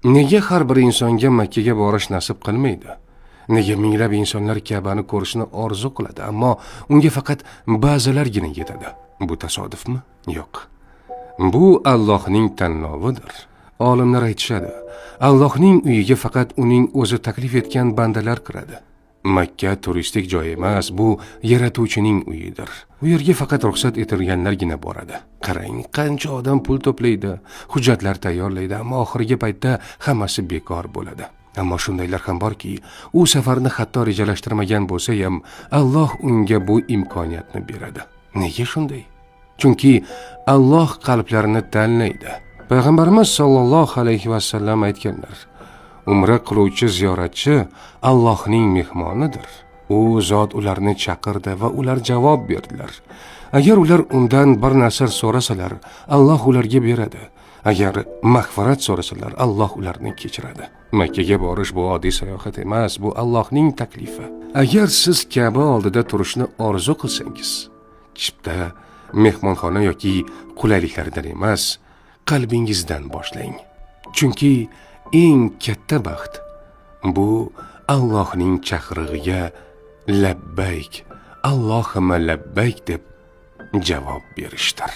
Nega har bir insonga Makkaga borish nasib qilmaydi? Nega minglab insonlar Ka'bani ko'rishni orzu qiladi, ammo unga faqat ba'zilargina yetadi? Bu tasodifmi? Yo'q. Bu Allohning tanlovidir. Olimlar aytishadi, Allohning uyiga faqat uning o'zi taklif etgan bandalar kiradi. Makka turistik joy emas, bu yaratuvchining uyidir. U yerga faqat ruxsat etilganlargina boradi. Qarang, qancha odam pul to'playdi, hujjatlar tayyorlaydi, ammo oxirgi paytda hammasi bekor bo'ladi. Ammo shundaylar ham borki, u safarni hatto rejalashtirmagan bo'lsa ham, Alloh unga bu imkoniyatni beradi. Nega shunday? Chunki Alloh qalblarini tanlaydi. Payg'ambarimiz sollallohu alayhi vasallam aytganlar: Umra qiluvchi ziyoratchi Allohning mehmonidir. U zot ularni chaqirdi va ular javob berdilar. Agar ular undan bir narsa so'rasalar, Alloh ularga beradi. Agar mag'firat so'rasalar, Alloh ularni kechiradi. Makkaga borish bu oddiy sayohat emas, bu Allohning taklifi. Agar siz Ka'ba oldida turishni orzu qilsangiz, chipta, mehmonxona yoki qulayliklardan emas, qalbingizdan boshlang. Chunki eng katta baxt bu Allohning chaqirig'iga labbayk, Allohimma labbayk deb javob berishdir.